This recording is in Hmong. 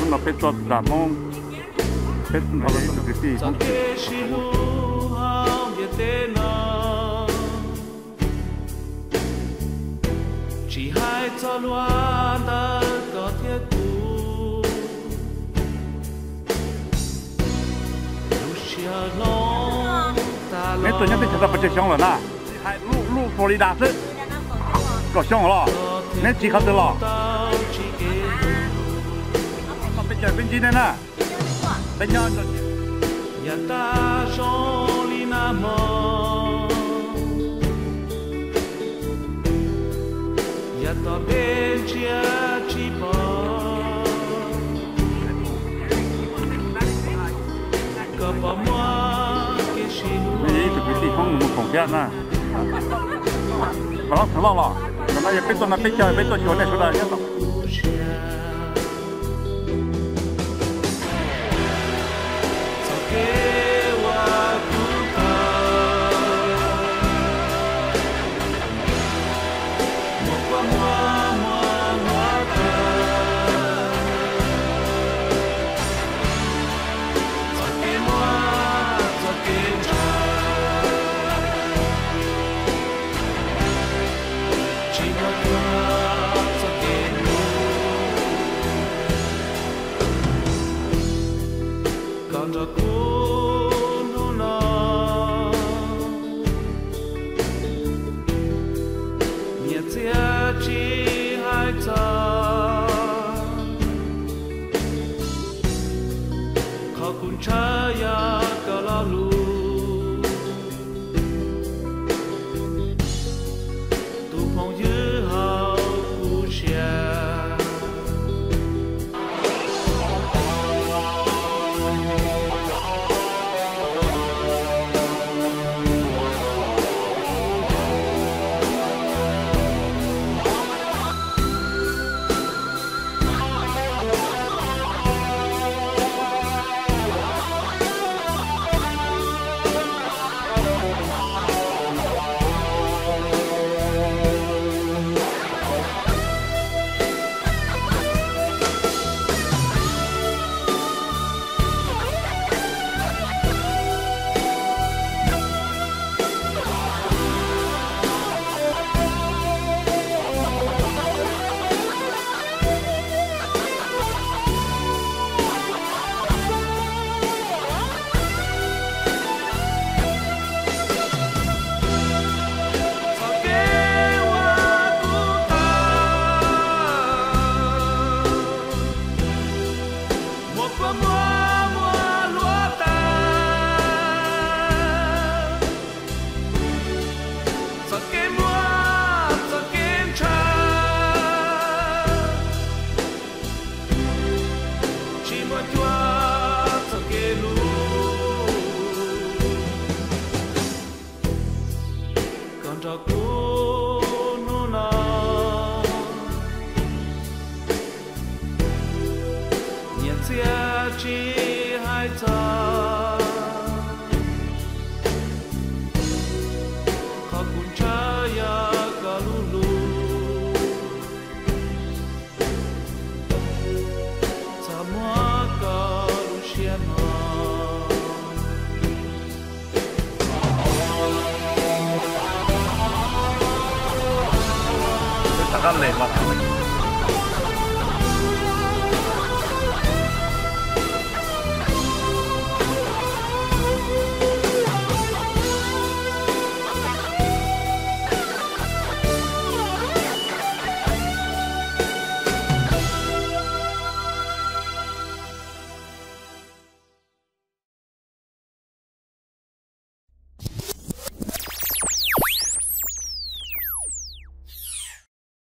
Hnub no peb txoj nram Hmoob, peb nrog rau tus kwv tij Hmoob. Tsis hais txog luag ntawm koj thiab kuv, lub siab hloov tas los. Neb tuaj nyob teb chaws tau pes tsawg xyoo lawm na? Hais lub Florida xwb. Kaum xyoo los? Neb tsis qhov twg los? Peb caug peb ntsib neb na. Peb nyob. Yav tag zoo li nag hmo, yav tom ntej ntsia tsis pom, koj pom muaj kev sib hlub. Ib tug kwv tij Hmoob mus koom thiab na. Mas loj txog loj los, ntawm no yog peb tuaj no peb caug peb tuaj xyuas nej sawv daws nyob tau. Koj nrog kuv hnub no, nyias txiaj tsis hais txog. Qhov kuv ntshaw yog koj lo lus, tus phooj ywg hauv kuv siab. Muaj kua muag muaj hluav taws, txoj kev muaj txoj kev ntshaw, tsis muaj cuab txoj kev hlub. Koj nrog kuv hnub no, nyias txiaj tsis hais txog. Qhov kuv ntshaw yog koj lub lus, txog muab koj lub siab no. Rov qab les los.